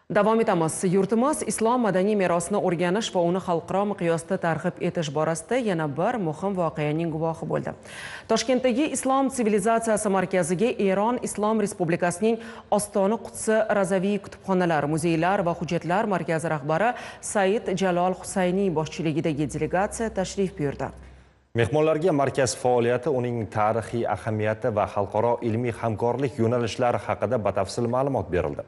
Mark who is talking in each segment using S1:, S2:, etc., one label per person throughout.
S1: Davom etamiz. Yurtimiz islom madaniy merosini o'rganish va uni xalqaro miqyosda targ'ib etish borasida yana bir muhim voqeaning guvohi bo'ldi. Toshkentdagi Islom sivilizatsiyasi markaziga Eron Islom Respublikasining Ostoni Qudsi Razaviy kutubxonalar, muzeylar va hujjatlar markazi rahbari Said Jalol Husayniy boshchiligidagi delegatsiya tashrif buyurdi.
S2: Mehmonlarga markaz faoliyati, uning tarixiy ahamiyati va xalqaro ilmiy hamkorlik yo'nalishlari haqida batafsil ma'lumot berildi.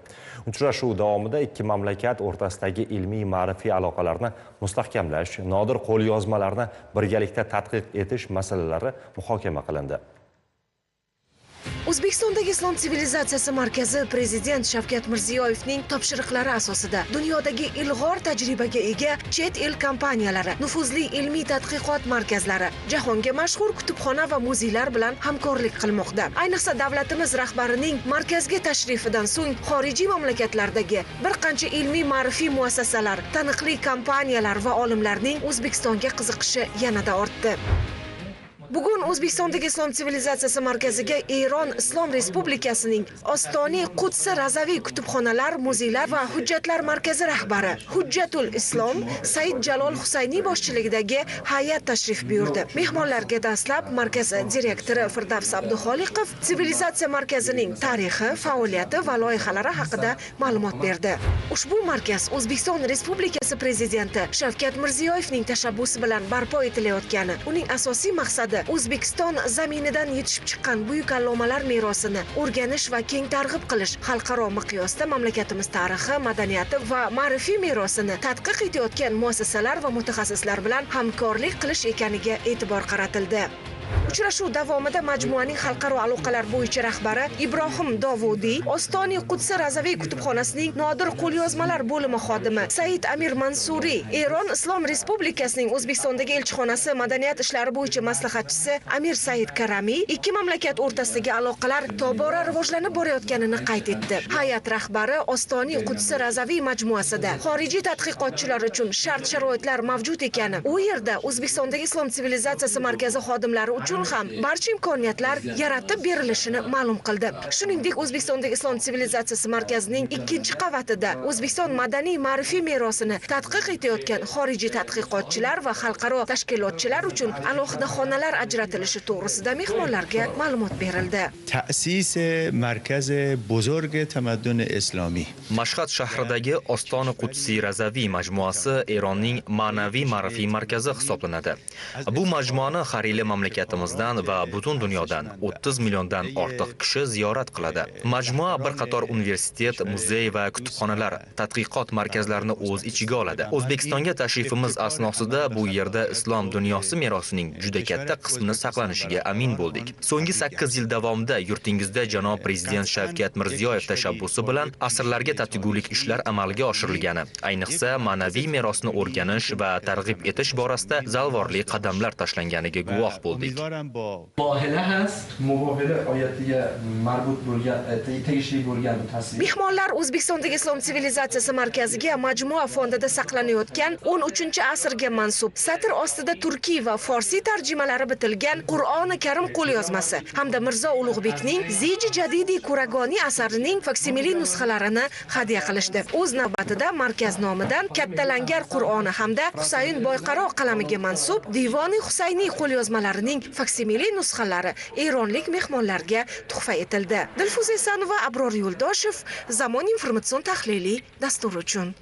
S2: Uchrashuv davomida ikki mamlakat o'rtasidagi ilmiy ma'rifiy aloqalarni mustahkamlash, nodir qo'lyozmalarni birgalikda tadqiq etish masalalari muhokama qilindi.
S3: O'zbekistondagi Islom sivilizatsiyasi markazi prezident Shavkat Mirziyoyevning topshiriqlari asosida dunyodagi ilg'or tajribaga ega chet el kompaniyalari, nufuzli ilmiy tadqiqot markazlari, jahonga mashhur kutubxona va muzeylar bilan hamkorlik qilmoqda. Ayniqsa davlatimiz rahbarining markazga tashrifidan so'ng xorijiy mamlakatlardagi bir qancha ilmiy ma'rifiy muassasalar, taniqli kompaniyalar va olimlarning O'zbekistonga qiziqishi yanada ortdi. Bugun O'zbekistondagi Islom sivilizatsiyasi markaziga Eron Islom Respublikasining Ostoni Qudsi Razaviy kutubxonalar, muzeylar va hujjatlar markazi rahbari Hujjatul Islom Said Jalol Husayniy boshchiligidagi hay'at tashrif buyurdi. Mehmonlarga dastlab markaz direktori Firdavs Abduxoliqov sivilizatsiya markazining tarixi, faoliyati va loyihalari haqida ma'lumot berdi. Ushbu markaz O'zbekiston Respublikasi prezidenti Shavkat Mirziyoyevning tashabbusi bilan barpo etilayotgani, uning asosiy maqsadi O'zbekiston zaminidan yetishib chiqqan buyuk allomalar merosini o'rganish va keng targ'ib qilish, xalqaro miqyosda mamlakatimiz tarixi, madaniyati va ma'rifiy merosini tadqiq etayotgan muassasalar va mutaxassislar bilan hamkorlik qilish ekaniga e'tibor qaratildi. Uchrashuv davomida majmuaning xalqaro aloqalar bo'yicha rahbari Ibrohim Dovudiy, Ostoni Qudsi Razaviy kutubxonasining nodir qo'lyozmalar bo'limi xodimi Said Amir Mansuriy, Eron Islom Respublikasining O'zbekistondagi elchixonasi madaniyat ishlari bo'yicha maslahatchisi Amir Said Karamiy ikki mamlakat o'rtasidagi aloqalar tobora rivojlanib borayotganini qayd etdi. Hay'at rahbari Ostoni Qudsi Razaviy majmuasida xorijiy tadqiqotchilar uchun shart-sharoitlar mavjud ekani, u yerda O'zbekistondagi Islom sivilizatsiyasi markazi xodimlari uchun ham barcha imkoniyatlar yaratib berilishini ma'lum qildi. Shuningdek, O'zbekistondagi Islom sivilizatsiyasi markazining ikkinchi qavatida O'zbekiston madaniy ma'rifiy merosini tadqiq etayotgan xorijiy tadqiqotchilar va xalqaro tashkilotchilar uchun alohida xonalar ajratilishi to'g'risida mehmonlarga ma'lumot berildi.
S4: Ta'sis markaz buzurg tamaddun islomiy.
S5: Mashhad shahridagi Ostoni Qudsi Razaviy majmuasi Eronning ma'naviy ma'rifiy markazi hisoblanadi. Bu majmuani har yili mamlakatimizdan va butun dunyodan 30 milliondan ortiq kishi ziyorat qiladi. Majmua bir qator universitet, muzey va kutubxonalar, tadqiqot markazlarini o'z ichiga oladi. O'zbekistonga tashrifimiz asnosida bu yerda islom dunyosi merosining juda katta qismini saqlanishiga amin bo'ldik. So'nggi 8 yil davomida yurtingizda janob prezident Shavkat Mirziyoyev tashabbusi bilan asrlarga tatigulik ishlar amalga oshirilgani, ayniqsa ma'naviy merosni o'rganish va targ'ib etish borasida zalvorli qadamlar tashlanganiga guvoh bo'ldik.
S3: Mehmonlar O'zbekistondagi Islom sivilizatsiyasi markaziga majmua fondida saqlanayotgan 13-asrga mansub satr ostida turkiy va forsiy tarjimalari bitilgan Qur'oni Karim qo'lyozmasi hamda Mirzo Ulug'bekning Ziji Jadidi Kuragoniy asarining faksimili nusxalarini hadya qilishdi. O'z navbatida markaz nomidan Katta Langar Qur'oni hamda Husayn Boyqaro qalamiga mansub Divoni Husayniy qo'lyozmalarining faksimili nusxalari eronlik mehmonlarga tuhfa etildi. Dilfuza Esanova, Abror Yo'ldoshev, Zamon informatsion tahliliy dasturi uchun.